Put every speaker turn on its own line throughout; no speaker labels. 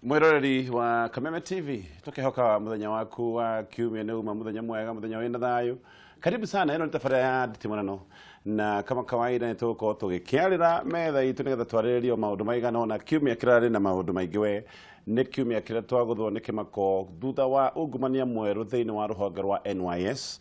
Mwiroreri wa Kameme TV, tukihoka muthenya waku wa kiumia ni uma muthenya mwega, muthenya wina thayu. Karibu sana, ino ni tabarĩra ya Nditimũrano, na kama kawaida nĩ tũgũkorwo tũgĩkĩarĩra metha itũ nĩgetha twarĩrĩrio maũndũ maigana ũna. Kiumia kĩrarĩ na maũndũ maingĩ we, nĩ kiumia kĩrĩa twagũthwo nĩ kĩmako thutha wa ungumania mwerũ thĩinĩ wa rũhonge rwa NYS.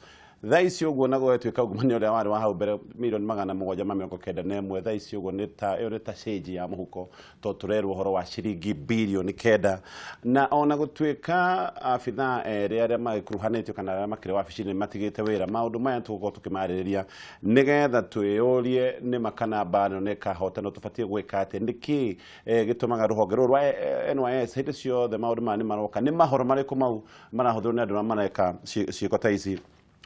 Thaa ici ũguo na gũgĩtuĩka ungumania ũrĩa warĩ wa hau mbere milioni 791, thaa ici ũguo nĩ ta ĩyo nĩ ta cĩnji ya mũhuko, tondũ tũrerwo ũhoro wa ciringi bilioni 9. Na ona gũtuĩka abithaa erĩ arĩa magĩkuruhanĩtio kana arĩa makĩrĩ wabici-inĩ matigĩte wĩra, maũndũ maya tũgũkorwo tũkĩmarĩrĩria nĩgetha twĩyũrie nĩma kana mbara ĩno nĩ ĩkahotana, tũbatiĩ gwĩka atĩa, nĩkĩ gĩtũmaga rũhonge rũrũ rwa NYS hĩndĩ ciothe maũndũ maya nĩ maroka, nĩ mahoro marĩkũ mau marahũthĩrwo nĩ andũ arĩa mareka ciĩko ta ici.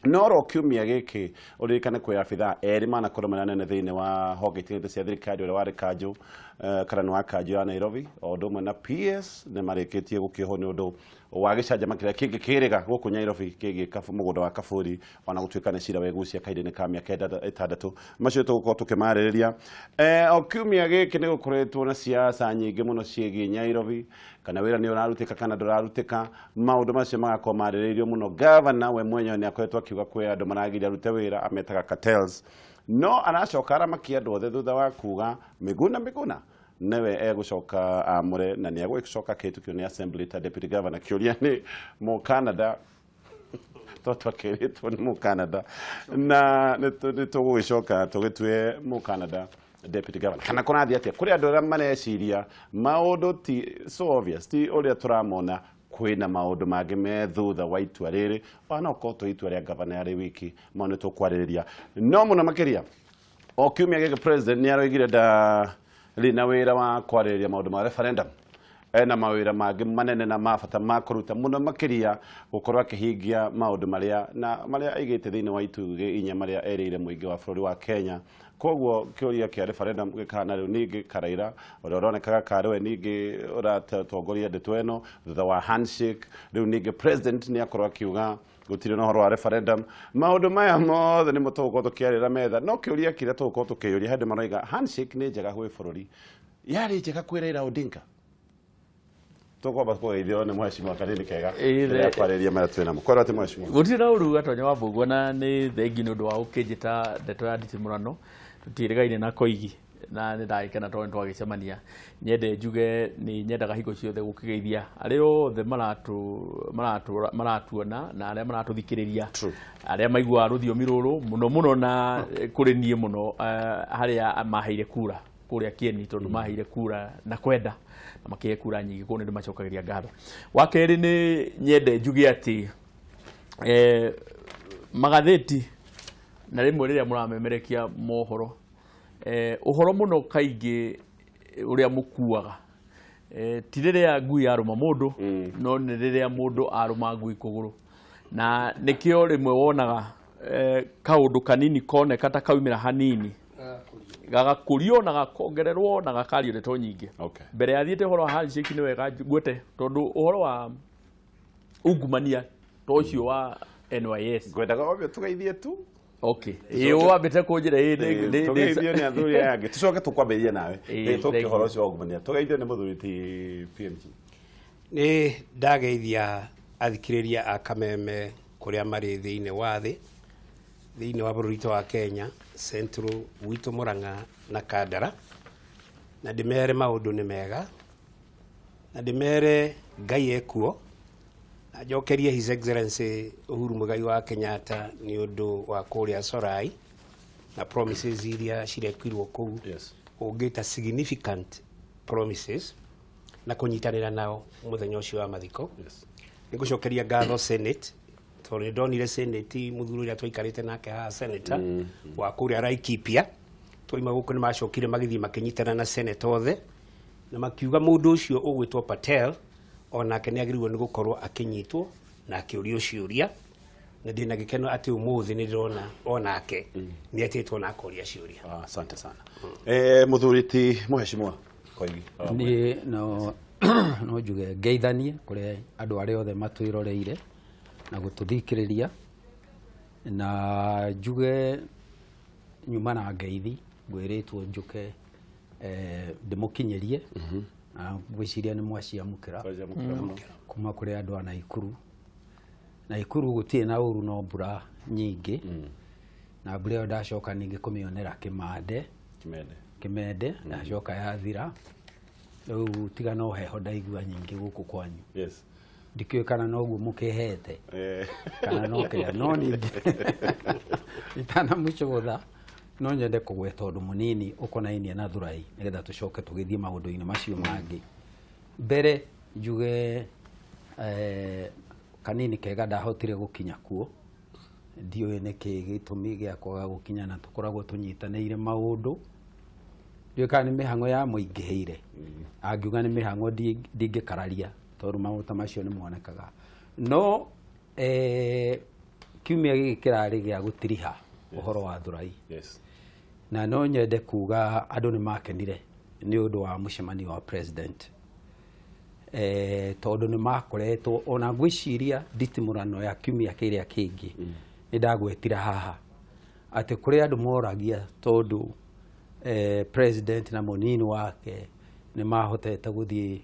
No ro kiumia gĩkĩ ũririkane kwĩ abithaa erĩ manakorwo marĩ anene thĩinĩ wa honge itiganĩte cia thirikari, ũrĩa warĩ kanjũ karani wa kanjũ ya Nairobi o ũndũ ũmwe na PS nĩ marĩkĩtie gũkĩohwo nĩ ũndũ wa gĩcanjama kĩrĩa kĩngĩ kĩrĩga gũkũ Nairobi kĩgiĩ mũgũnda wa Kaburi, ona gũtuĩka nĩ cira wegucia kahinda-inĩ ka mĩaka 6 macio tũgũkorwo tũkĩmarĩrĩria. O kiumia gĩkĩ nĩ gũkoretwo na siasa nyingĩ mũno ciĩgiĩ Nairobi, kana wĩra nĩ ũrarutĩka kana ndũrarutĩka, maũndũ macio magakorwo marĩrĩirio mũno. Gavana we mwenyewe nĩ akoretwo akiuga kwĩ andũ maragiria arute wĩra, ametaga cartels, no aracoka aramakia andũ othe thutha wa kuga Miguna Miguna newe egũcoka amũre na nĩ egũcoka akĩhĩtũkio nĩ assembly ta deputy governor. Kĩũria nĩ mũ Canada, to twakĩrĩtwo nĩ mũ Canada na nĩ tũgũgĩcoka tũgĩtue mũ Canada deputy governor kana kũrathiĩ atĩa? Kũrĩ andũ arĩa mareciria maũndũ ti so obvious, ti ũrĩa tũramona, kwĩna maũndũ mangĩ me thutha wa itua rĩrĩ, ona okorwo to itua rĩa gavana yarĩ wiki mau nĩ tũkwarĩrĩria. No mũno makĩria o kiumia gĩkĩ president nĩ aroigire ndarĩ na wĩra wa kwarĩrĩria maũndũ ma referendum, ena mawĩra mangĩ manene na ma bata ma kũruta, mũno makĩria gũkorwo akĩhingia maũndũ marĩa na marĩa aigĩte thĩinĩ wa itugĩ inya marĩa erĩire mũingĩ wa bũrũri wa Kenya. Koguo kĩũria kĩa referendum gĩkahana rĩu ningĩ Karaira ũrĩa ũronekaga karĩ we ningĩ ũratongoria ndeto ĩno thutha wa handshake, rĩu ningĩ president nĩ akorwo akiuga gũtirĩ na ũhoro wa referendum. Maũndũ maya mothe nĩmo tũgũkorwo tũkĩarĩra metha, no kĩũria kĩrĩa tũgũkorwo tũkĩyũria, handũ maroiga handshake nĩ njega gwĩ bũrũri, yarĩ njega kwĩ Raila Odinga? Tũkwamba kũgeithio nĩ mheshimiwa Kanini Kega rĩrĩa kwarĩria marĩa twĩ namo. Kwĩrwo atĩ mheshimiwa
Gũtirĩ na ũru, Gatonya wa Mbũgua, na nĩ thengi nĩ ũndũ wa gũkĩnjĩta ndeto ya nditimũrano. Tũtiĩrĩgaine na Koigi na nĩ ndagĩkena tondũ nĩ twagĩcemania. Nyende njuge nĩ nyendaga hingo ciothe gũkĩgeithia arĩa othe maratuona na arĩa maratũthikĩrĩria, arĩa maiguaga rũthiomi rũrũ mũno mũno, na kũrĩ niĩ mũno harĩa maheire kura kũrĩa Kieni, tondũ maheire kura na kwenda na makĩhe kura nyingĩ, kũu nĩ ndĩmacokagĩria ngatho. Wa kerĩ, nĩ nyende njuge atĩ magathĩti na rĩmwe rĩrĩa mũramemerekia mohoro, ũhoro mũno kaingĩ ũrĩa mũkuaga ti rĩrĩa ngui yarũma mũndũ, no nĩ rĩrĩa mũndũ arũma ngui kũgũrũ, na nĩkĩo rĩmwe wonaga kaũndũ kanini koneka ta kaumĩra hanini gagakũrio na gakongererwo na gakario ndeto nyingĩ. Mbere ya thiĩte ũhoro wa handshake, nĩ wega ngwete tondũ ũhoro wa ungumania ta ũcio wa NYS
Ngwendaga obio tũgeithie tu.
Okay, ĩĩ, wambĩte kũnjĩra ĩĩ
Tũgeithio nĩ athuri aya angĩ, tũcoke tũkwambĩrĩria nawe.
Thank
Tũke ũhoro
you.
ũcio wa ungumania, tũgeithio nĩ mũthuri ti PMG.
Nĩ ndageithia athikĩrĩria a Kameme kũrĩa marĩ thĩinĩ wa thĩ, thĩinĩ wa bũrũri witũ wa Kenya, Central gwitũ Murang'a na Kandara, na ndĩmere maũndũ nĩ mega, na ndĩmere Ngai ekuo, na njokerie His Excellency Uhuru Muigai wa Kenyatta nĩ ũndũ wa kũrĩa Sorai na promises iria cirekirwo kũu, ũngĩta significant promises, na kũnyitanĩra nao mũthenya ũcio wa mathiko. Nĩ ngũcokeria ngatho Senate tondũ nĩ ndonire Senate mũthuri ũrĩa twaikarĩte nake haha, senator wa kũrĩa Laikipia, twaima gũkũ nĩ macokire magĩthiĩ makĩnyitana na Senate othe na makiuga mũndũ ũcio ũgwĩtwo Patel onake nĩ agĩrĩirwo nĩ gũkorwo akĩnyitwo na akĩũrio ciũria, na ndĩna gĩkeno atĩ ũmũthĩ nĩ ndĩrona onake nĩ etĩtwo na akoria ciũria.
Ah, asante sana. Mũthuri ti mheshimiwa Koigi.
Niĩ no njuge ngeithanie kũrĩ andũ arĩa othe matwĩroreire na gũtũthikĩrĩria, na njuge nyuma na ngeithi ngwĩrĩtwo njũke ndĩmũkinyĩrie. Na ngwĩciria nĩ mwaciamũkĩra kuma kũrĩ andũ a Naikuru. Naikuru gũtirĩ na ũru no mbura nyingĩ. Na mbura ĩyo ndacoka ningĩ kũmĩonera Kimende ndacoka yathira. Rĩu tiga no heho ndaigua nyingĩ gũkũ kwanyu.
Yes.
Ndikĩũĩ kana noguo mũkĩhete kana no kĩrĩa, no ningĩ itanamũcũgũtha no nyende kũgweta ũndũ mũnini ũkonainie na Thurai nĩgetha tũcoke tũgĩthiĩ maũndũ-inĩ macio mangĩ. Mbere njuge kanini kega ndahotire gũkinya kuo, ndiũĩ nĩkĩ gĩtũmi gĩa kwaga gũkinya na tũkoragwo tũnyitanĩire maũndũ. Ndiũĩ kana nĩ mĩhang'o ya mũingĩhĩire, angiuga nĩ mĩhang'o ndingĩkararia tondũ maũndũ ta macio nĩ monekaga. No kiumia gĩkĩ kĩrarĩ gĩa gũtiriha ũhoro wa Thurai.
Yes.
Na no nyende kuga andũ nĩ makenire nĩ ũndũ wa mũcemanio wa president. Tondũ nĩ makoretwo ona ngwĩciria nditimũrano ya kiumia kĩrĩa kĩngĩ nĩ ndagwetire haha atĩ kũrĩ andũ moragia tondũ president na mũnini wake nĩ mahotete gũthiĩ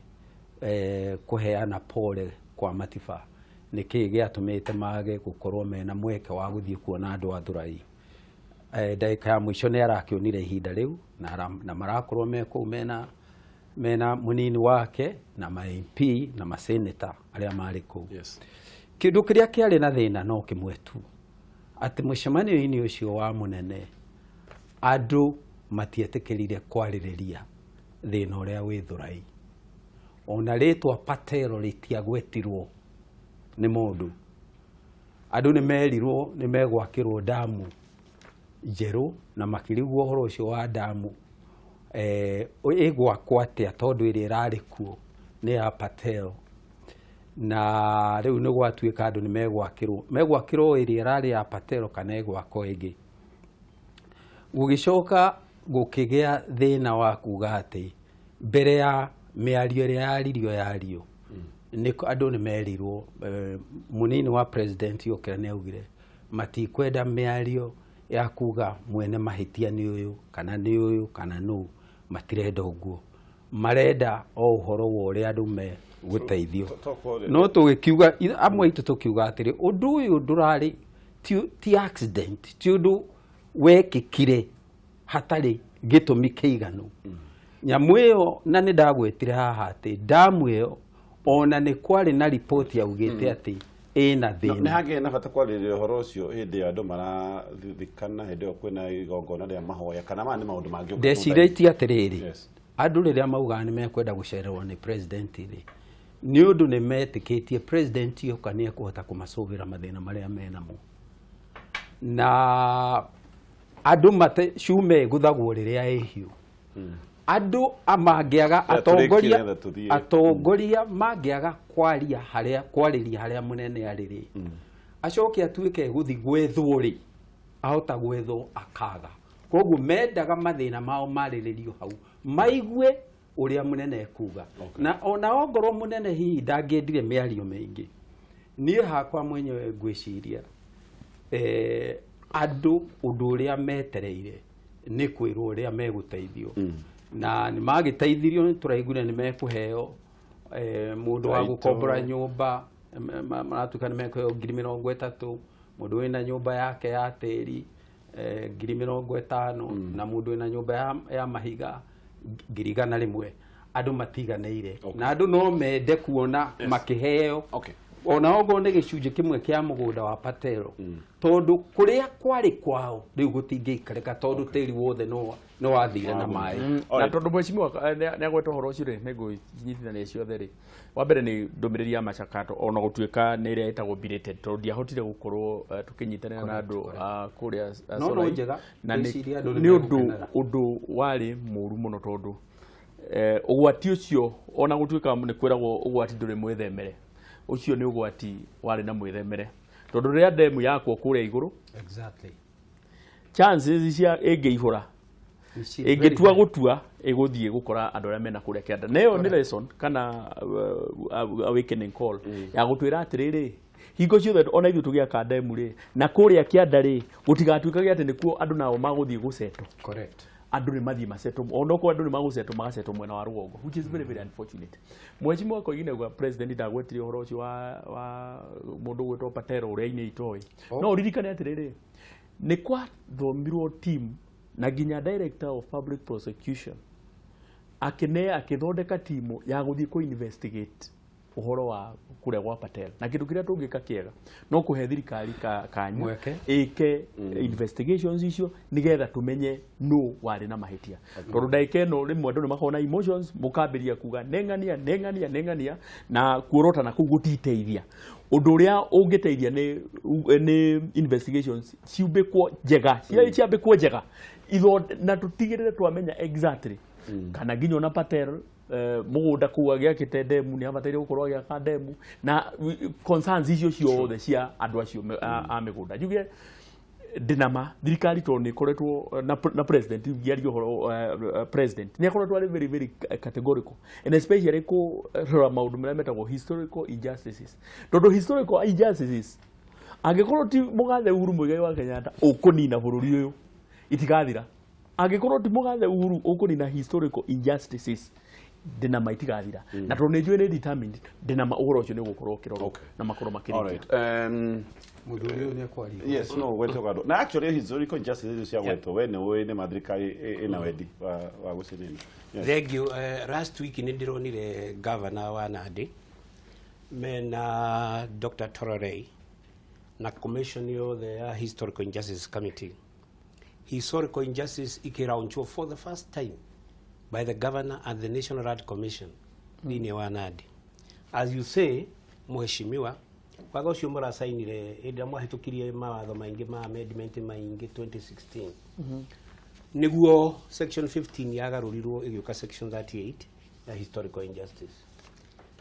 kũheana pole kwa Matiba, nĩkĩ gĩatũmĩte mage gũkorwo mena mweke wa gũthiĩ kuona andũ a Thurai. Ndagĩka ya mũico nĩ arakĩonire ihinda rĩu na marakorwo me kũu mena mũnini wake na ma MP na ma senator arĩa marĩ kũu.
Yes.
Kĩndũ kĩrĩa kĩarĩ na thĩna no kĩmwe tu, atĩ mũcemanio-inĩ ũcio wa mũnene andũ matietĩkĩrire kwarĩrĩria thĩna ũrĩa wĩ Thurai. Ona rĩtwa Patero rĩtiagwetirwo nĩ mũndũ. Andũ nĩ merirwo nĩ megwakĩrwo damu njerũ na makĩrigwo ũhoro ũcio wa damu ĩgwakwo atĩa tondũ ĩrĩa ĩrarĩ kuo nĩ ya Patel. Na rĩu nĩ gwatuĩka andũ nĩ megwakĩrwo ĩrĩa ĩrarĩ ya Patel kana ĩgwakwo ĩngĩ. Gũgĩcoka gũkĩgĩa thĩna wa kuga atĩ mbere ya mĩario ĩrĩa yaririo yario andũ nĩ merirwo mũnini wa president okĩra nĩ augire matikwenda mĩario ya kuga mwene mahĩtia nĩ ũyũ kana nĩ ũyũ kana nũ, matirenda ũguo, marenda o ũhoro wa ũrĩa andũ megũteithio. No tũgĩkiuga amwe aitũ tũkiuga atĩrĩ ũndũ ũyũ ndũrarĩ ti accident, ti ũndũ wekĩkire hatarĩ gĩtũmi kĩiganu. Nyamũ ĩyo na nĩ ndagwetire haha atĩ damu ĩyo ona nĩ kwarĩ na ripoti yaugĩte atĩ ĩna thĩna.
Nĩ hagĩrĩ na bata kwarĩrĩria ũhoro ũcio hĩndĩ ĩyo andũ marathikana, hĩndĩ ĩyo kwĩna igongona rĩa mahoya kana maya nĩ maũndũ mangĩ.
Ndecirĩtie atĩrĩrĩ, andũ rĩrĩa maugaga nĩ mekwenda gũcererwo nĩ president rĩ, nĩ ũndũ nĩ metĩkĩtie president yoka nĩ ekũhota kũmacũvĩra mathĩna marĩa menamo. Na andũ mate cume ĩgũthagwo rĩrĩa ĩhiũ. Andũ mangĩaga atongoria mangĩaga kwaria harĩa kwarĩria harĩa mũnene arĩ rĩ, acoke atuĩke gũthiĩ gwethwo rĩ, ahota gwethwo akaga. Koguo mendaga mathĩna mao marĩrĩrio hau, maigue ũrĩa mũnene ekuga. Na ona ongorwo mũnene hihi ndangĩendire mĩario mĩingĩ, niĩ hakwa mwenyewe ngwĩciria andũ ũndũ ũrĩa metereire nĩ kwĩrwo ũrĩa megũteithio. Na nĩ magĩteithirio nĩ tũraiguire nĩ mekũheo mũndũ wa gũkombora nyũmba, maratuĩka nĩ mekũheo 30,000, mũndũ wĩna nyũmba yake ya tĩri 50,000, na mũndũ wĩna nyũmba ya mahiga 100,000. Andũ matiganĩire na andũ no mende kuona makĩheo ona okorwo nĩ gĩcunjĩ kĩmwe kĩa mũgũnda wa Patero, tondũ kũrĩa kwarĩ kwao rĩu gũtingĩikarĩka tondũ tĩri wothe no wathire na maĩ.
Na tondũ mheshimiwa nĩ agweta ũhoro ũcio rĩ, nĩ ngũnyitithania ciothe rĩ. Wa mbere nĩ ndũmĩrĩri ya machakato ona gũtuĩka nĩ ĩrĩa ĩtagwo belated, tondũ ndiahotire gũkorwo tũkĩnyitanĩra na andũ kũrĩa
Solai.
Na nĩ ũndũ warĩ mũru mũno tondũ ũgwati ũcio ona gũtuĩka nĩ kwĩragwo ũgwati ndũrĩ mwĩthemere, ũcio nĩ ũgwati warĩ na mwĩthemere tondũ rĩrĩa ndemu yakwo kũrĩa igũrũ,
exactly,
chances cia ĩngĩihũra ĩngĩtua gũtua ĩgũthiĩ gũkora andũ arĩa mena kũrĩa kĩanda. Na ĩyo nĩ lesson kana awakening call ya gũtwĩra atĩrĩrĩ, hingo ciothe ona ithuĩ tũgĩaka ndemu rĩ, na kũrĩa kĩanda rĩ, gũtigatuĩkage atĩ nĩkuo andũ nao magũthiĩ gũcetwo.
Correct.
Andũ nĩ mathiĩ macetwo, onokorwo andũ nĩ magũcetwo, magacetwo mwena wa rũgongo, which is very very unfortunate. Mheshimiwa Koigi auga president ndagwetire ũhoro ũcio wa mũndũ ũgwĩtwo Patero ũrĩa inĩ itoĩ. No ũririkane atĩrĩrĩ, nĩ kwathomirwo team na nginya director of public prosecution akĩne akĩthondeka timu ya gũthiĩ kũ investigate ũhoro wa kũrĩa gwa Patel. Na kĩndũ kĩrĩa tũngĩka kĩega no kũhe thirikari kanya
Mweke.
ĩke investigations icio nĩgetha tũmenye nũ warĩ na mahĩtia, tondũ ndagĩka ĩno rĩmwe andũ nĩ makoragwo na emotions, mũkambĩrĩria kuga neng'ania neng'ania neng'ania, na kuorota na kũu gũtiteithia. Ũndũ ũrĩa ũngĩteithia nĩ investigations ciumbĩkwo njega, ciambĩkwo njega na tũtigĩrĩre twamenya exactly kana nginya ona Patel mũgũnda kũu agĩakĩte ndemu nĩ abataire gũkorwo agĩaka ndemu, na concerns icio ciothe cia andũ acio a mĩgũnda. Njuge ndĩna thirikari tondũ nĩ ĩkoretwo na president, ngĩaria ũhoro president nĩ akoretwo arĩ very very categorical and especially kũrora maũndũ marĩa metagwo historical injustices, tondũ historical injustices, angĩkorwo ti mũgathe Uhuru Muigai wa Kenyatta ũkũnina bũrũri ũyũ, itigathira. Angĩkorwo ti mũgathe Uhuru ũkũnina historical injustices, ndĩna ma itigathira, na tondũ nĩ njũĩ nĩ determined, ndĩna ma ũhoro ũcio nĩ ũgũkorwo ũkĩrorwo na makorwo makĩrĩkia.
All right.
Mũthuri ũyũ nĩ ekwaria.
Yes, no gwetwo kando. Na actually historical injustice icio cia gwetwo, we nĩ ũĩ nĩ mathirikari ĩna wendi wa gũcinina. Yes.
Thank you. Last week nĩ ndĩronire governor wa Nandi mena Dr. Tororei na commission yothe ya Historical Injustice Committee. Historical Injustice ikĩlaunchwo for the first time by the governor and the National Land Commission thĩinĩ wa Nandi. As you say, mheshimiwa, watho ũcio mũracainire hĩndĩ ĩrĩa mwahĩtũkirie mawatho maingĩ ma amendment maingĩ 2016, nĩguo section 15 yagarũrirwo ĩgĩũka section 38 ya historical injustice.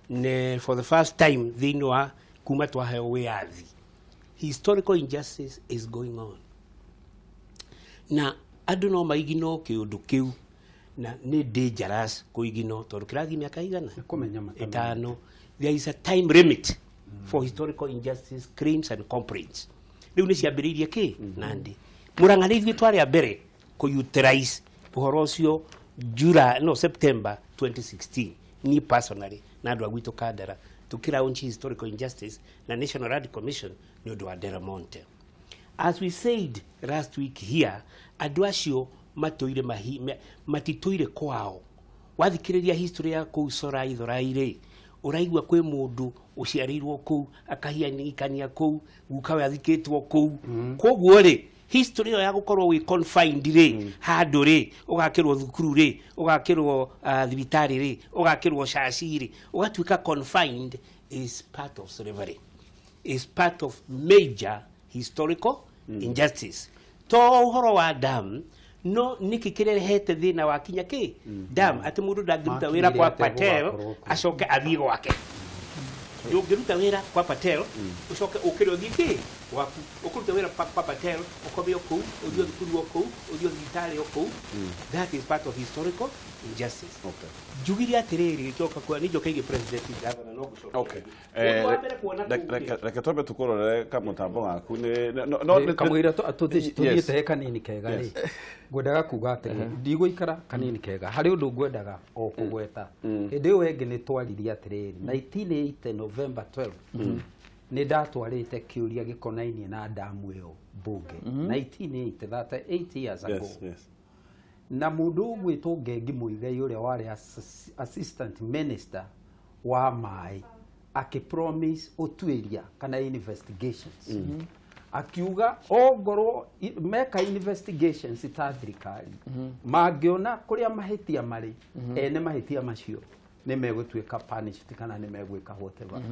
Ne for the first time thĩinĩ wa kuma twaheo wĩyathi, historical injustice is going on, na andũ no maigino kĩũndũ kĩu, na nĩ dangerous kũigino tondũ kĩrathiĩ mĩaka igana
Kũmenya matamenya.
ĩtano. There is a time limit for historical injustice claims and complaints. Rĩu nĩ ciambĩrĩirie kĩ Nandi, Mũrang'a nĩ ithuĩ twarĩ a mbere kũ-utilize ũhoro ũcio July, no, September 2016. Ni personally na andũ a gwitũ Kandara tũkĩlaunch historical injustice na National Land Commission nĩ ũndũ wa Del Monte. As we said last week here, andũ acio matũire matitũire kwao. Wathikĩrĩria history ya kũu Sorai Thorai rĩ, ũraigua kwĩ mũndũ ũciarĩirwo kũu, akahianikania kũu, gukawe athikĩtwo kũu. Koguo rĩ, history ĩyo ya gũkorwo wĩ confined rĩ, handũ rĩ, ũgakĩrwo thukuru rĩ, ũgakĩrwo thibitarĩ rĩ, ũgakĩrwo caci rĩ, ũgatuĩka confined, is part of slavery, is part of major historical injustice. To ũhoro wa dam, no nĩkĩ kĩrehete thĩna wa kinya kĩ dam, atĩ mũndũ ndangĩruta wĩra kwa
Makinyire atĩa
Patel
gũgakorwo kuo?
Acoke athiĩ gwake. Ndũngĩruta wĩra kwa Patel ũcoke ũkĩre ũthiĩ kĩ gwaku. Ũkũruta wĩra kwa Patel, ũkome o kũu, ũthiĩ o thukuru o kũu, ũthiĩ o thibitarĩ o kũu. That is part of historical injustice. Njugire atĩrĩrĩ, gĩkĩoka kwa nĩ njokeirie president, governor, no ngũcokia. Mũndũ wa mbere kuona kũu rĩ,
Reke twambe tũkũrorere kamũtambo gaku nĩ no
Kamũira tũthiĩte he kanini kega rĩ, ngwendaga kuga atĩrĩ, ndigũikara kanini kega harĩ ũndũ ngwendaga o kũgweta. Hĩndĩ ĩyo ĩngĩ nĩ twaririe atĩrĩrĩ, 1980 November 12 nĩ ndatwarĩte kĩũria gĩkonainie na damu ĩyo mbunge, 1980, 38 years ago. Na mũndũ ũgwĩtwo Ngengi Muigai, ũrĩa warĩ assistant minister wa maĩ, akĩpromise ũtuĩria kana investigations. Akiuga ongorwo meka investigations ta thirikari, mangĩona kũrĩa mahĩtia marĩ, ene mahĩtia macio nĩ megũtuĩka punished kana nĩ megwĩka whatever.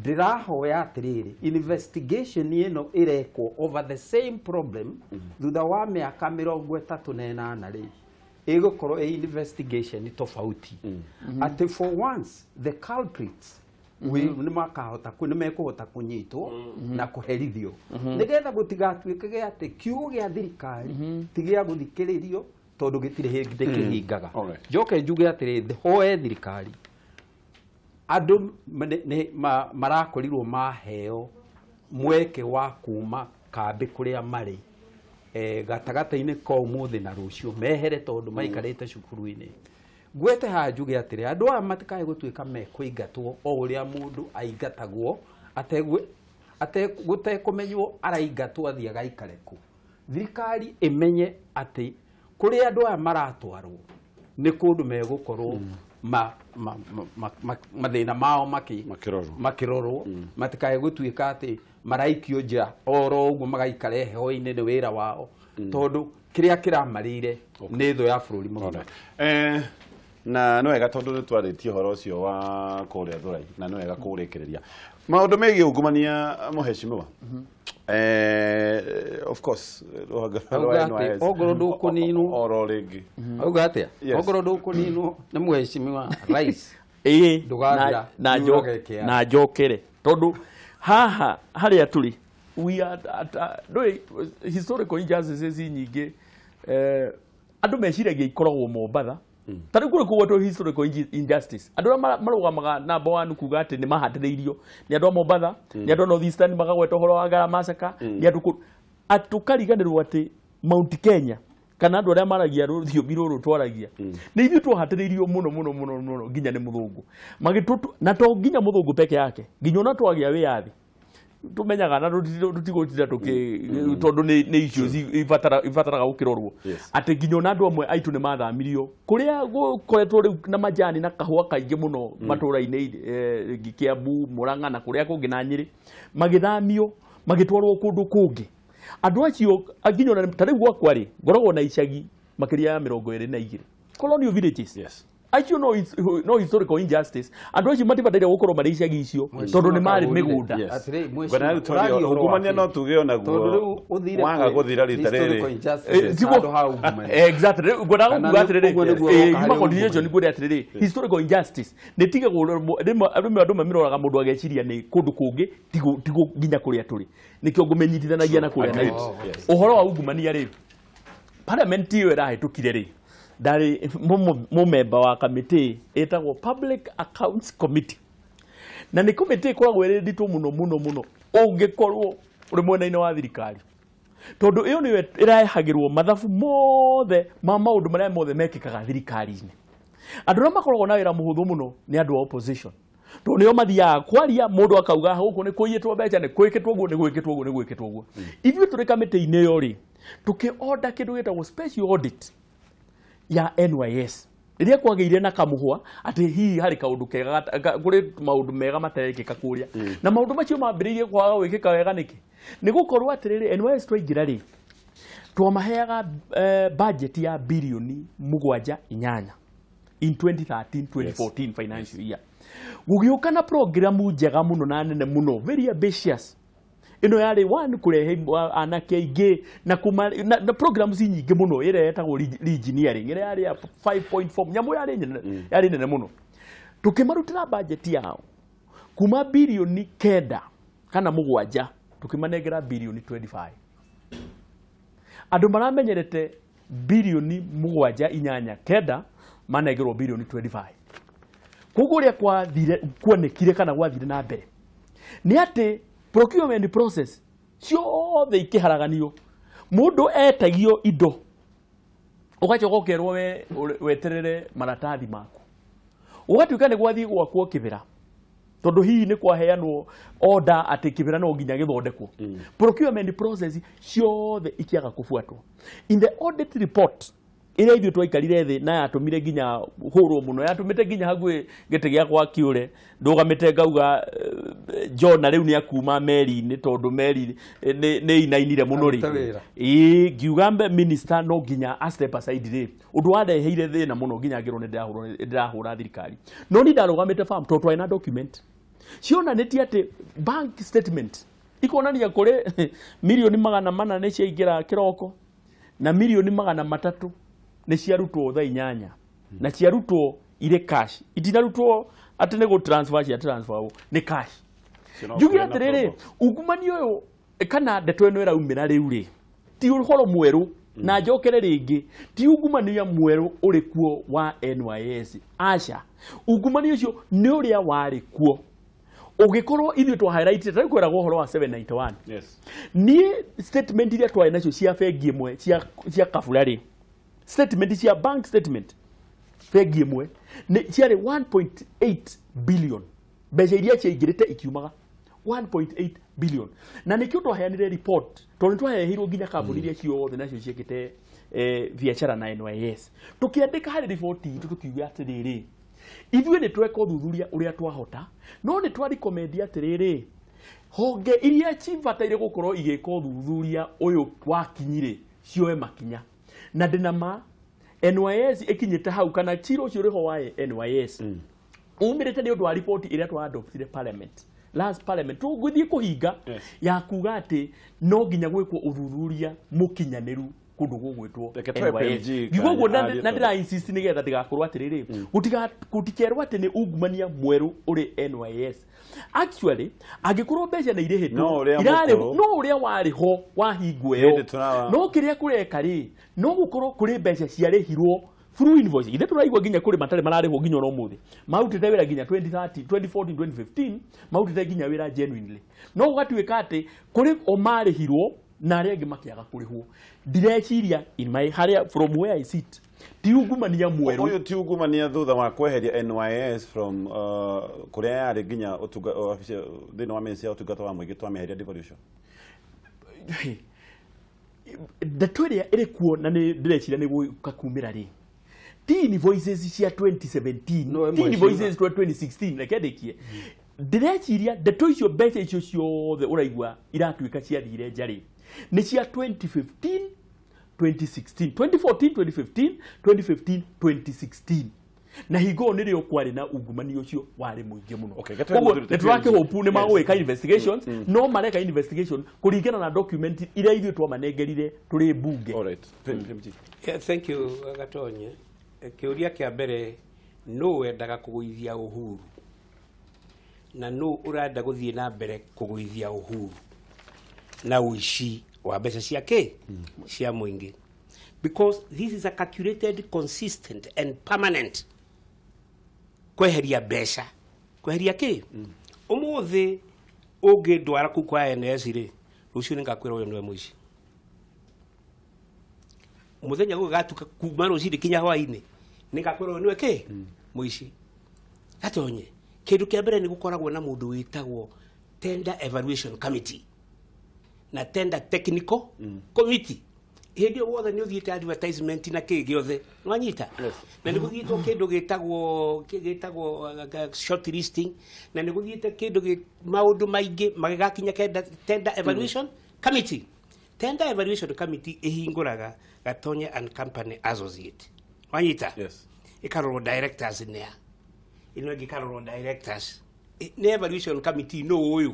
Ndĩrahoya atĩrĩrĩ, investigation ĩno ĩrekwo over the same problem thutha wa mĩaka 38 rĩ, ĩgũkorwo ĩ investigation tofauti, atĩ for once the culprits nĩ makahota nĩ mekũhota kũnyitwo na kũherithio, nĩgetha gũtigatuĩke atĩ kiugo gĩa thirikari ti gĩa gũthikĩrĩrio, tondũ gĩtirĩ hĩndĩ kĩhingaga. Njoke njuge atĩrĩ, hoe thirikari, andũ marakorirwo maheo mweke wa kuma kambĩ kũrĩa marĩ. gatagatĩ-inĩ ka ũmũthĩ na rũciũ mehere tondũ maikarĩte cukuru-inĩ. Ngwete haha njuge atĩrĩ, andũ aya matikae gũtuĩka mekũingatwo o ũrĩa mũndũ aingatagwo gũtekũmenywo araingatwo athiĩ agaikare kũ. Thirikari ĩmenye atĩ kũrĩa andũ aya maratwarwo nĩ kũndũ megũkorwo mathĩna mao makĩrorwo, matikae gũtuĩka atĩ maraikio nja oro ũguo magaikare heho-inĩ nĩ wĩra wao, tondũ kĩrĩa kĩramarĩire nĩ thũ ya bũrũri mũgima.
Na nĩ wega tondũ nĩ twarĩtie ũhoro ũcio wa kũrĩa Thurai na nĩ wega kũũrĩkĩrĩria maũndũ megiĩ ungumania mũheshimiwa. Of course
ongorwo ndũkũninwo
oro rĩngĩ
auga atĩa, ongorwo ndũkũninwo nĩ mũheshimiwa rais ndũgathira
na njokere tondũ haha harĩa tũrĩ we are historical injustices nyingĩ andũ meciragia ikoragwo Mombatha. Ta rĩu kũrĩ kũgwetwo historical injustice, andũ arĩa marũgamaga namba 1 kuga atĩ nĩ mahatĩrĩirio nĩ andũ a Mombatha, nĩ andũ a North Eastern makagweta ũhoro wa Ngara Massacre, nĩ andũ tũkariganĩrwo atĩ Mount Kenya kana andũ arĩa maragia rũthiomi rũrũ twaragia nĩ ithuĩ twahatĩrĩirio mũno mũno mũno mũno nginya nĩ mũthũngũ magĩtũ, na to nginya mũthũngũ peke yake, nginya ona twagĩa wĩyathi tumenyaga na tũtigũtinda tũkĩ tondũ nĩ issues ibataraga gũkĩrorwo atĩ nginya ona andũ amwe aitũ nĩ mathamirio kũrĩa gũkoretwo rĩu na majani na kahũa kaingĩ mũno matũũra-inĩ Kiambu, Murang'a na kũrĩa kũngĩ na Nyĩrĩ, magĩthamio magĩtwarwo kũndũ kũngĩ. Andũ acio nginya ona ta rĩu gwakwa rĩ ngoragwo na icagi makĩria ya 22 colonial villages.
Yes.
Acio no historical injustice. Andũ acio matibataire gũkorwo marĩ icagi icio tondũ nĩ marĩ mĩgũnda.
Ungumania no tuge onaguo waga gũthira rita rĩrĩ.
Exactly. Ngwendaga kuga atĩrĩrĩ, yuma continuation ngwĩre atĩrĩrĩ, historical injustice nĩ tigagwo rĩmwe andũ mamĩroraga mũndũ ageciria nĩ kũndũ kũngĩ tigo nginya kũrĩa tũrĩ. Nĩkĩo ngũmenyitithanagia na kũrĩa na ũhoro wa ungumania rĩ, parliament ĩyo ĩrahĩtũkire rĩ, ndarĩ mũmemba wa kamĩtĩ ĩtagwo Public Accounts Committee, na nĩ kamĩtĩ ĩkoragwo ĩrĩ nditũ mũno mũno mũno ũngĩkorwo ũrĩ mwena-inĩ wa thirikari, tondũ ĩyo nĩyo ĩrehagĩrwo mathabu mothe ma maũndũ marĩa mothe mekĩkaga thirikari-inĩ. Andũ arĩa makoragwo na wĩra mũhũthũ mũno nĩ andũ a opposition, tondũ nĩo mathiaga kwaria mũndũ akauga gũkũ nĩ kũiyĩtwo mbeca, nĩ gwĩkĩtwo ũguo, nĩ gwĩkĩtwo ũguo, nĩ gwĩkĩtwo ũguo. Ithuĩ tũrĩ kamĩtĩ-inĩ ĩyo rĩ, tũkĩ-order kĩndũ gĩtagwo special audit ya NYS rĩrĩa kwagĩire na kamũhwa atĩ hihi harĩ kaũndũ kega kũrĩ maũndũ mega matarekĩka kũrĩa, na maũndũ macio mambĩrĩirie kwaga gwĩkĩka wega nĩkĩ? Nĩ gũkorwo atĩrĩrĩ, NYS twaingĩra rĩ twamaheaga budget ya birioni 7.8 in 2013-2014 financial year. Gũgĩũka na programu njega mũno na nene mũno, very ambitious. Ĩno yarĩ one kũrehe anake aingĩ na na programs nyingĩ mũno ĩrĩa ĩtagwo re-engineering ĩrĩa yarĩ ya 5.4 nyamũ yarĩ nene mũno. Tũkĩmarutĩra budget yao kuma birioni 9 kana 7 tũkĩmanengera birioni 25. Andũ maramenyerete birioni 7, 8, 9 manengerwo birioni 25. Koguo ũrĩa kwathire kuonekire kana gwathire na mbere nĩ atĩ procurement process ciothe ikĩharaganio, mũndũ etagio indo ũgacoka ũkerwo we weterere maratathi maku, ũgatuĩka nĩ gwathiĩ gwakwo kĩbĩra tondũ hihi nĩ kwaheanwo order atĩ kĩbĩra no nginya gĩthondekwo. Procurement process ciothe ikĩaga kũbuatwo. In the audit report ĩrĩa ithuĩ twaikarire thĩ na yatũmire nginya hũrwo mũno, yatũmĩte nginya hakuhĩ gĩtĩ gĩakwa kĩũre, ndũgamĩte ngauga John rĩu nĩ akuma meri-inĩ tondũ meri nĩ inainire mũno rĩ. Ĩĩ, ngiuga minister no nginya a step aside rĩ, ũndũ wareheire thĩna mũno nginya ngĩrwo nĩ ndĩrahũra thirikari. No niĩ ndarũgamĩte farm tondũ twarĩ na document cionanĩtie atĩ bank statement ikonania kũrĩ mirioni 400 nĩ ciaingĩra kĩroko na mirioni 300 nĩ ciarutwo thaa 8 na ciarutwo irĩ cash, itinarutwo atĩ nĩ gũ transfer cia transfer nĩ cash. Njuge atĩrĩrĩ, ungumania ũyũ kana ndeto ĩno ĩraumĩra rĩu rĩ ti ũhoro mwerũ, na njokere rĩngĩ ti ungumania mwerũ ũrĩ kuo wa NYS, aca. Ungumania ũcio nĩ ũrĩa warĩ kuo. Ũngĩkorwo ithuĩ twa highlight tarĩu kwĩragwo ũhoro wa 791.
Yes.
Niĩ statement iria twarĩ nacio cia bengi ĩmwe cia Kabura rĩ, statement cia bank statement bengi ĩmwe nĩ ciarĩ 1.8 billion, mbeca iria ciaingĩrĩte ikiumaga 1.8 billion, na nĩkĩo twaheanire report tondũ nĩtwaheirwo nginya kambuni iria ciothe nacio ciĩkĩte biacara na NYS. Tũkĩandĩka harĩ riboti itũ tũkiuga atĩrĩrĩ, ithuĩ nĩ tweka ũthuthuria ũrĩa twahota, no nĩ twarikomendi atĩrĩrĩ, honge iria cibataire gũkorwo igĩka ũthuthuria ũyũ wakinyire cioe makinya. Na ndĩna ma NYS ĩkinyĩte hau, kana cira ũcio ũrĩ ho wa NYS umĩrĩte nĩ ũndũ wa riboti ĩrĩa twa-adoptire parliament last parliament tũgũthiĩ kũhinga,
Yes.
ya kuga atĩ no nginya gwĩkwo ũthuthuria mũkinyanĩru kũndũ gũgwĩtwo
Reke tũhe
NYS.
PMG
Ngiuga ũguo
kanya arie
na ndĩra insist nĩgetha ndĩgakorwo atĩrĩrĩ, gũtikerwo atĩ nĩ ungumania mwerũ ũrĩ NYS. Actually angĩkorwo mbeca nĩ irĩhĩtwo,
No ũrĩa mũkũrũ.
no ũrĩa warĩ ho wa hingo ĩyo,
Hĩndĩ tũrawa-
no kĩrĩa kũreka rĩ, no gũkorwo kũrĩ mbeca ciarĩhirwo through invoice. Ithe tũraigua nginya kũrĩ matarĩ mararĩhwo nginya ona ũmũthĩ, marutĩte wĩra nginya 2030, 2014, 2015, marutĩte nginya wĩra genuinely, no gũgatuĩka atĩ kũrĩ o marĩhirwo na arĩa angĩ makĩaga kũrĩhwo. Ndireciria in my harĩa from where I sit ti ungumania mwerũ.
Ũyũ ti ungumania thutha wa kweheria NYS from kũrĩa yarĩ nginya wabici thĩinĩ wa ministry ya ũtungata wa mũingĩ twamĩeheria devolution.
Ndeto ĩrĩa ĩrĩ kuo na nĩ ndĩreciria nĩ gũka kumĩra rĩ, ti invoices cia 2017,
No,
ti
mheshimiwa.
invoices cia 2016. Reke ndĩkie, ndĩreciria ndeto icio, mbeca icio ciothe ũraigua iratuĩka ciathire nja rĩ, nĩ cia 2015, 2016, 2014, 2015, 2015, 2016, na hingo ĩyo nĩrĩo kwarĩ na ungumania ũcio warĩ mũingĩ mũno.
Okay, get
Koguo
to the
nĩ tũrakĩhopu nĩ magũgĩka
Yes.
investigations, no mareka investigation kũringana na document iria ithuĩ twamanengerire tũrĩ mbunge.
All right. PMG.
Yeah, thank you Gatonye. Kĩũria kĩa mbere, nũ wendaga kũgũithia Uhuru na nũ ũrenda gũthiĩ na mbere kũgũithia Uhuru na ũici wa mbeca cia kĩ cia mũingĩ? Because this is a calculated, consistent and permanent kweheria mbeca, kweheria kĩ. Ũmũthĩ ũngĩndwara kũu kwa NS rĩ, rũciũ nĩngakwĩra ũyũ nĩwe mũici. Mũthenya gũgatuka kuma rũcinĩ kinya hwainĩ nĩngakwĩra ũyũ nĩwe kĩ mũici. Gatonye, kĩndũ kĩa mbere nĩ gũkoragwo na mũndũ wĩtagwo tender evaluation committee na tender technical committee. Hĩndĩ ĩyo wothe nĩ ũthiĩte advertisement na kĩ gĩothe nĩwanyita, na nĩ gũthiĩtwo kĩndũ gĩtagwo short listing, na nĩ gũthiĩte kĩndũ maũndũ maingĩ magĩgakinya tender evaluation committee. Tender evaluation committee ĩhingũraga Gatonye and Company Associate, wanyita?
Yes.
Ĩkarorwo directors nĩa ĩno ĩngĩ, ĩkarorwo directors nĩ evaluation committee nũ ũyũ,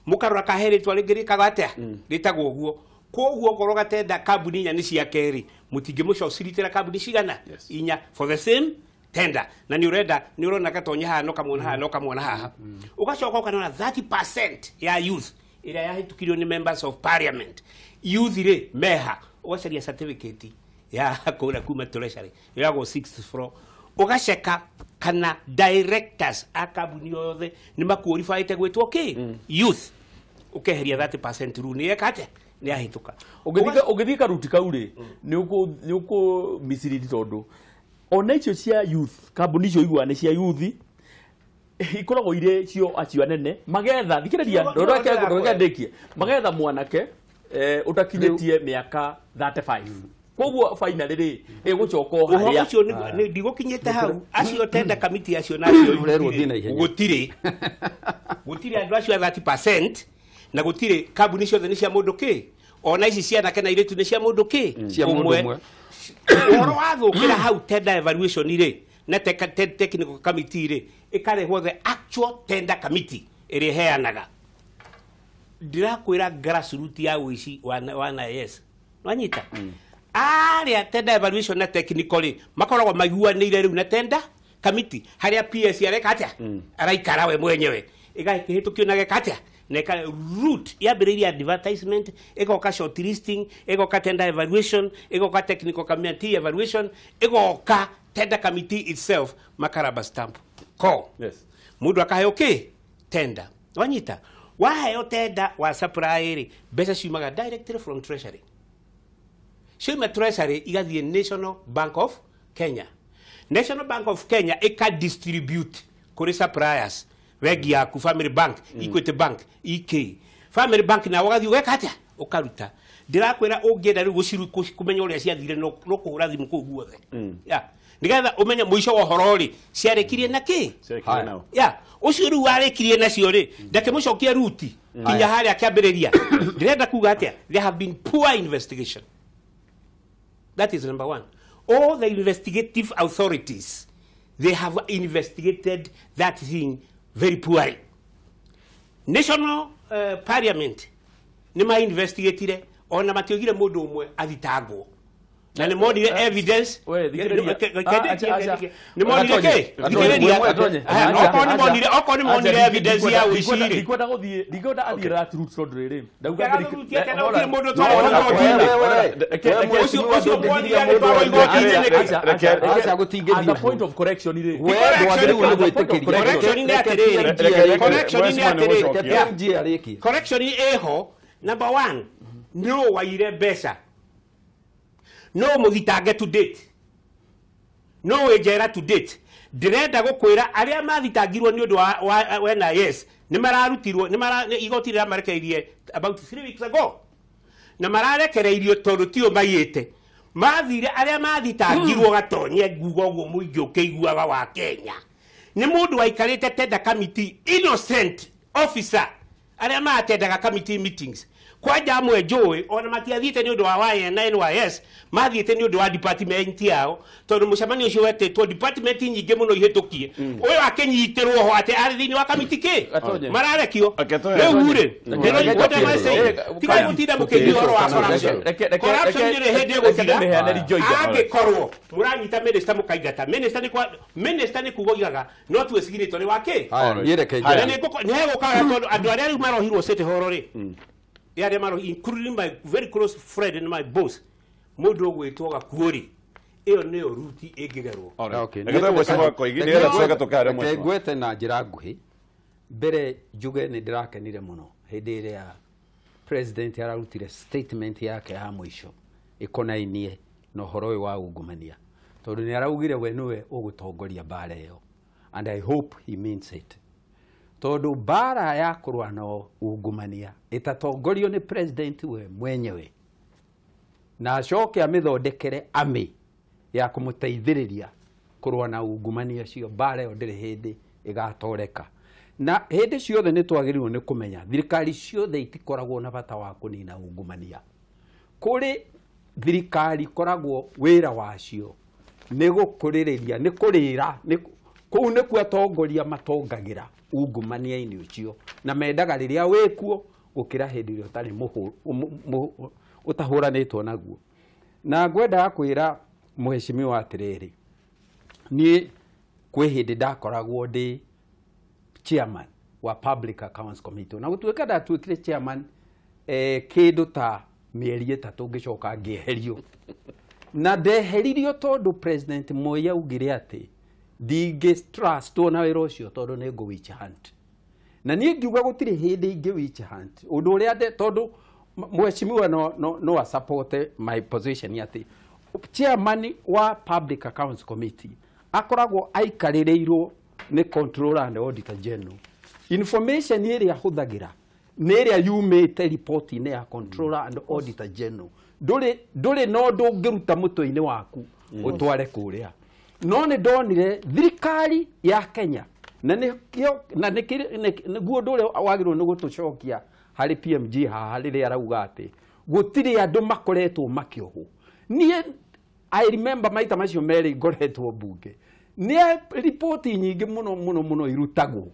mũkarora kahe rĩtwa rĩngĩ rĩkaga atĩa rĩtagwo ũguo. Koguo okorwo gatenda kambuni inya nĩ cia kerĩ, mũtingĩmũcociritĩra kambuni cigana?
Yes.
Inya for the same tender. Na nĩ ũrenda nĩ ũrona Gatonye haha, no kamwona haha, no kamwona haha. Ũgacoka ũkanona 30% ya youth ĩrĩa yahĩtũkirio nĩ members of parliament. Youth rĩ meha, ũgacaria certificate ya kũrĩa kuma treasury yoyagwo sixth floor, ũgaceka kana directors a kambuni yothe nĩ maqualifyĩte gwĩtwo kĩ youth, ũkeheria 30%. Rĩu nĩ eka atĩa? Nĩ yahĩtũka.
Ũngĩthiĩ karuti kau rĩ, nĩ ũkũ mislead, tondũ ona icio cia youth, kambuni icio iguaga nĩ cia youth, ikoragwo irĩ cio acio anene magetha thikĩrĩria, ndũreke ndĩkie, magetha mwanake ũtakinyĩtie mĩaka 35. Koguo finally rĩ, ĩgũcoka o
Ũhoro
harĩa
ũcio nĩ ndigũkinyĩte hau. Acio tender committee acio na acio
Ũrerwo ũthiĩ na ihenya.
Gũtirĩ andũ acio a 30%, na gũtirĩ kambuni ciothe nĩ cia mũndũ kĩ, ona ici cianake na airĩtu nĩ cia mũndũ kĩ?
Cia mũndũ ũmwe.
Ũhoro wathũkĩra hau tender evaluation rĩ na technical committee rĩ, ĩkarehwo the actual tender committee ĩrĩa ĩheanaga. Ndĩrakwĩra grassroot ya ũici wa NIS, wanyita? Arĩa tender evaluation na technical rĩ, makoragwo maiguanĩire rĩu na tender committee harĩa PS areka atĩa, araikara we mwenyewe, ĩgakĩhĩtũkio na geka atĩa na ĩka root yambĩrĩirie advertisement, ĩgoka short listing, ĩgoka tender evaluation, ĩgoka technical committee evaluation, ĩgoka tender committee itself, makaraba stamp ko
Yes.
mundu akaheo ki tender. Wanyita waheo tenda wa supply rĩ, mbeca ciumaga directly from treasury. Ciauma treasury igathiĩ National Bank of Kenya. National Bank of Kenya ĩka distribute kũrĩ suppliers, bengi yaku, Family Bank, Equity Bank, EK Family Bank, na ũgathiĩ ũgeka atĩa, ũkaruta. Ndĩrakwĩra ũngĩenda rĩu kũmenya ũrĩa ciathire, no kũhũra thimũ kũu guothe. Yeah. Nĩgetha ũmenye mũico wa ũhoro rĩ, ciarĩkirie na kĩ?
Ciarĩkirie nao.
Ya, ũcio rĩu warĩkirie nacio rĩ, ndakĩmũcokia ruti kinya harĩa kĩambĩrĩria. Ndĩrenda kuga atĩa, there have been poor investigation. That is number one. All the investigative authorities, they have investigated that thing very poorly. National Parliament nĩ ma investigatire, ona matiogire mũndũ ũmwe athitangwo, na nĩ monire evidence.
We, thikĩrĩria. Acha, acha.
Nĩ monire kĩ? Thikĩrĩria.
Gatonye.
Aya, okorwo nĩ monire evidence ya ũici rĩ,
Ndikwenda gũthiĩ, ndikwenda athiĩ that route tondũ rĩrĩ ndauga.
That route yake na gũtirĩ mũndũ ũtwarĩtwo igoti-inĩ. Ũcio mwonire agĩtwarwo igoti-inĩ nĩkĩ?
Aca, gũtingĩthiĩ
As a point of correction rĩ,
We ndwagĩrĩirwo nĩ gwĩtĩkĩria.
Correction nĩ atĩrĩrĩ, correction nĩ atĩrĩrĩ,
Reke
Yeah.
PMG arĩkie.
Correction ĩho. Number one, no waire mbeca, no mũthitange to date, no wĩ njera to date. Ndĩrenda gũkwĩra arĩa mathitangirwo nĩ ũndũ wa NIS nĩ mararutirwo, igoti rĩramarekereirie about 3 weeks ago, na mararekereirio tondũ tio maiyĩte mathire. Arĩa mathitangirwo, gatonye nguga ũguo mũingĩ ũkĩiguaga wa Kenya, nĩ mũndũ waikarĩte tender committee, innocent officer, arĩa maatendaga committee meetings. Kwanja amwe njũĩ ona matiathiĩte nĩ ũndũ wa YNYS, mathiĩte nĩ ũndũ wa department yao, tondũ mũcemanio ũcio wetĩtwo department nyingĩ mũno ihĩtũkie. Ũyũ akĩnyitĩrwo ho atĩ arĩ thĩinĩ wa kamiti kĩ
Gatonye.
mararekio.
Gatonye.
Rĩu rĩ,
Gatonye.
tigai gũtinda mũkĩigua ũhoro wa corruption. Corruption ndĩrĩ hĩndĩ ĩgũthira.
Ndĩmĩheane rejoinder.
Angĩkorwo mũranyita minister mũkaingata minister, nĩ kwa minister nĩ kuga oigaga no tuwe signatory wa kĩ.
Haya, niĩ reke
Na
njarie.
nĩ hegũkaga tondũ andũ arĩa rĩu marohirwo City Hall rĩ, nĩ arĩa marohi, including my very close friend and my boss, mũndũ ũgwĩtwo Gakuo rĩ, ĩyo nĩyo ruti ĩngĩgerwo.
Okay.
Reke tũhe Mheshimiwa Koigi, nĩgetha tũcoke tũkaare
Reke
Mheshimiwa.
ngwete na njĩra nguhĩ. Mbere njuge nĩ ndĩrakenire mũno hĩndĩ ĩrĩa president ararutire statement yake ya mũico ĩkonainie na ũhoro ũyũ wa ungumania, tondũ nĩ araugire we nĩwe ũgũtongoria mbara ĩyo, and I hope he means it, tondũ mbara ya kũrũa na ungumania ĩtatongorio nĩ president we mwenyewe na acoke amĩthondekere amĩ ya kũmũteithĩrĩria kũrũa na ungumania ũcio, mbara ĩyo ndĩrĩ hĩndĩ ĩgatoreka. Na hĩndĩ ciothe nĩ twagĩrĩirwo nĩ kũmenya thirikari ciothe itikoragwo na bata wa kũnina ungumania. Kũrĩ thirikari ikoragwo wĩra wacio nĩ gũkũrĩrĩria, nĩ kũrĩra, kũu nĩkuo atongoria matongagĩra ungumania-inĩ ũcio, na mendaga rĩrĩa wĩkuo gũkĩra hĩndĩ ĩrĩa ũtarĩ ũtahũranĩtwo naguo. Na ngwendaga kwĩra mheshimiwa atĩrĩrĩ, niĩ kwĩ hĩndĩ ndakoragwo ndĩ chairman wa Public Accounts Committee, na gũtuĩka ndatuĩkire chairman kĩndũ ta mĩeri 3 ngĩcoka ngĩeherio, na ndeheririo tondũ President Moi augire atĩ ndingĩ trustwo na wĩra ũcio tondũ nĩ ngũ witch hunt. Na niĩ ngiuga gũtirĩ hĩndĩ ingĩ witch hunt ũndũ ũrĩa tondũ mheshimiwa no asupport my position atĩ chairman wa Public Accounts Committee akoragwo aikarĩrĩirwo nĩ Controller and Auditor General. Information ĩrĩa ahũthagĩra nĩ ĩrĩa yumĩte riboti-inĩ ya Controller and Auditor General. Ndũrĩ na ũndũ ũngĩruta mũtwe-inĩ waku ũtware kũrĩa. No nĩ ndonire thirikari ya Kenya, na nĩkĩo na nĩguo ũndũ ũrĩa wagĩrĩirwo nĩ gũtũcokia harĩ PMG haha rĩrĩa arauga atĩ gũtirĩ andũ makoretwo makĩohwo. Niĩ I remember maita macio merĩ ngoretwo mbunge, nĩ riboti nyingĩ mũno mũno mũno irutagwo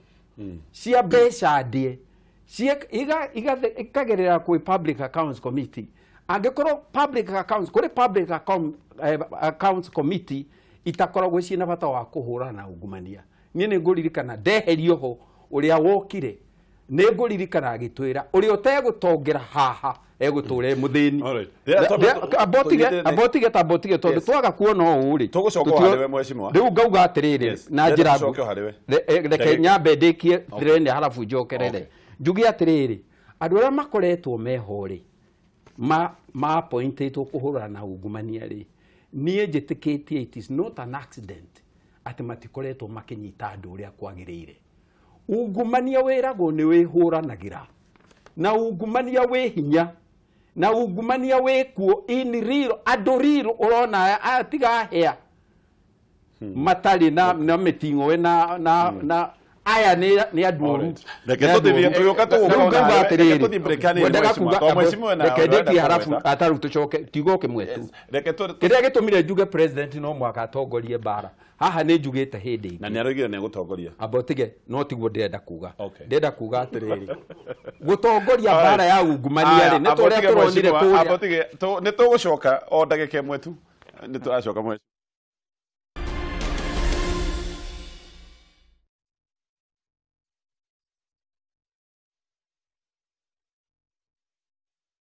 cia mbeca ndĩe ikagerera kwĩ Public Accounts Committee. Angĩkorwo public accounts kũrĩ Public Accounts Committee itakoragwo ciĩna bata wa kũhũrana na ungumania, niĩ nĩ ngũririkana ndeherio ho, ũrĩa wokire nĩ ngũririkana agĩtwĩra ũrĩa ũtegũtongera haha Egũtũra e mũthĩni.
Alright. Yeah,
Ambotige, ambotige, tambotige, tondũ twaga kuona ũũ rĩ,
Tũgũcoka o harĩ we, mheshimiwa.
Rĩu ngauga atĩrĩrĩ, na
Ndĩrenda
njĩra
tũcoke o harĩ we.
Reke nyambe ndĩkie thirene harabu njokerere. Njuge atĩrĩrĩ, andũ arĩa makoretwo meho rĩ, ma appointĩtwo kũhũrana na ungumania rĩ, niĩ njĩtĩkĩtie it is not an accident atĩ matikoretwo makĩnyita andũ ũrĩa kwagĩrĩire. Ungumania wĩragwo nĩ wĩhũranagĩra na ungumania wĩ hinya na ungumania wĩ kuo in real, andũ real ũrona aya aya tiga hea matarĩ na mĩting'oe na aya nĩ andũ oru.
Reke
Nĩ andũ
tũthiĩ-
oru.
tũgĩũka tũgũka
Rĩu
ona
ngauga
harĩwe.
atĩrĩrĩ,
Reke tũthiĩ break hanini,
ngwendaga
mheshimiwa.
kuga-
Tondũ mheshimiwa na
reke
ũrenda
ndĩkie harabu
kũgweta.
ataru tũcoke tiga ũkĩmwe tu.
Reke
Kĩrĩa gĩtũmire njuge president no mwaka atongorie mbara haha nĩ njugĩte hĩndĩ ĩngĩ.
Na nĩ aroigire nĩ egũtongoria.
Amba ũtige, no tiguo ndĩrenda kuga. Ndĩrenda kuga atĩrĩrĩ, gũtongoria mbara ya ungumania rĩ, nĩ ta ũrĩa tũronire kũrĩa.
Nĩ tũgũcoka o ndagĩka ĩmwe tu, nĩ tũracoka mheshimiwa.